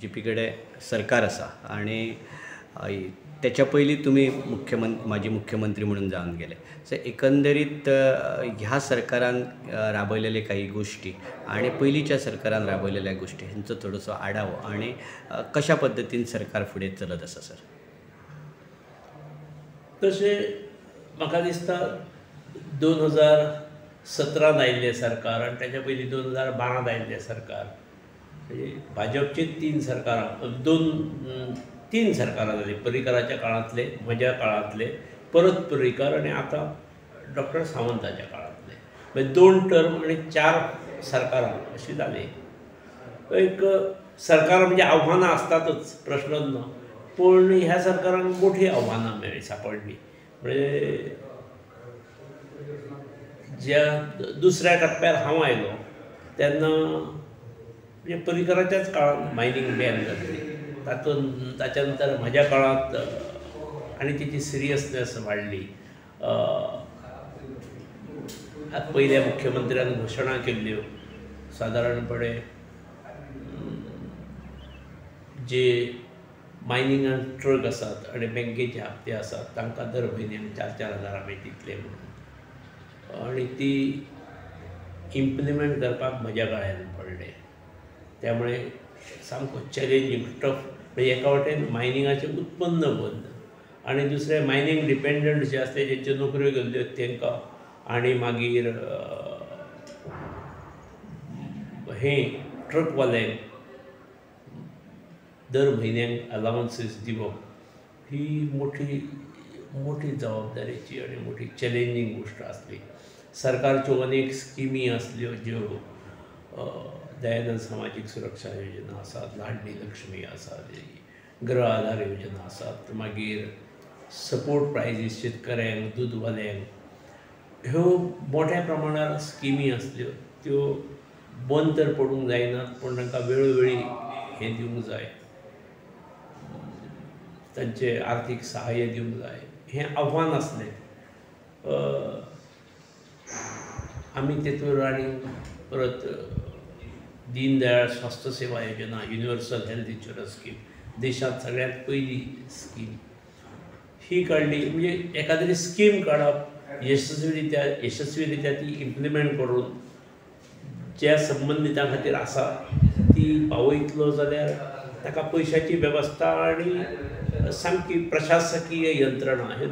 J P कडेन सरकार आसा आनी तेच्या पयलीं तुमी मुख्यमंत्री माजी मुख्यमंत्री म्हणून जावन गेले. सो एकंदरीत ह्या सरकारान राबयलेले काही गोश्टी आनी पयलींच्या सरकारान राबयलेल्या गोश्टी हांचो थोडोसो आडावो आनी कशा पद्दतीन सरकार फुडें चलत आसा सर? तशें म्हाका दिसता 2017 आयिल्लें सरकार आनी ताच्या पयलीं 2012 आयिल्लें सरकार, म्हणजे भाजपची तीन सरकारां, तीन सरकारां जालीं, पर्रीकराच्या काळांतले, म्हज्या काळांतले, परत पर्रीकर आनी आतां डॉक्टर सावंताच्या काळांतले, म्हणजे 2 टर्म आनी 4 सरकारां अशीं जालीं. एक सरकार म्हणजे आव्हानां आसतातच, प्रश्नच ना, पूण ह्या सरकारांक मोठी आव्हानां मेळ्ळीं, सांपडलीं. म्हणजे ज्या दुसऱ्या टप्प्यार हांव आयलो तेन्ना म्हणजे पर्रीकराच्याच काळांत मायनींग बॅन जाल्ली, तातूंत ताच्या नंतर म्हज्या काळांत आनी तेची सिरियसनेस वाडली. पयल्या मुख्यमंत्र्यान घोशणा केल्ल्यो सादारणपणे जे मायनिंगान ट्रक आसात आनी बँकेचे हप्ते आसात तांकां दर म्हयन्याक 4-4 हजार आमी दितले म्हणून, आनी ती इम्प्लिमेंट करपाक म्हज्या गळ्यान पडलें. त्यामुळे सामको चॅलेंजींग टफ, म्हणजे एका वाटेन मायनिंगाचें उत्पन्न बंद आनी दुसरें मायनींग डिपेंडंट जे आसले जेंच्यो नोकऱ्यो गेल्ल्यो तांकां, आनी मागीर हे ट्रकवाल्यांक दर म्हयन्याक अलावन्सीस दिवप ही मोठी मोठी जबाबदारीची आनी मोठी चॅलेंजींग गोश्ट आसली. सरकारच्यो अनेक स्किमी आसल्यो ज्यो दयानंद सामाजीक सुरक्षा योजना आसात, लाडली लक्ष्मी आसा, गृह आधार योजना आसात, मागीर सपोर्ट प्रायजीस शेतकऱ्यांक, दूदवाल्यांक, ह्यो मोठ्या प्रमाणार स्किमी आसल्यो त्यो बंद तर पडूंक जायनात, पूण तांकां वेळोवेळी हें दिवंक जाय, तांचें आर्थीक सहाय्य दिवंक जाय, हें आव्हान आसलें. आमी तेतूर आनी परत दीनदयाळ स्वास्थ्य सेवा योजना, युनिवर्सल हेल्थ इन्शुरन्स स्कीम, देशांत सगळ्यांत पयली स्कीम ही काडली. म्हणजे एखाद्री स्कीम काडप, यशस्वीरित्या ती इम्प्लिमेंट करून ज्या संबंदितां खातीर आसा ती पावयतलो जाल्यार ताका पयशाची वेवस्था आनी सामकी प्रशासकीय यंत्रणा हे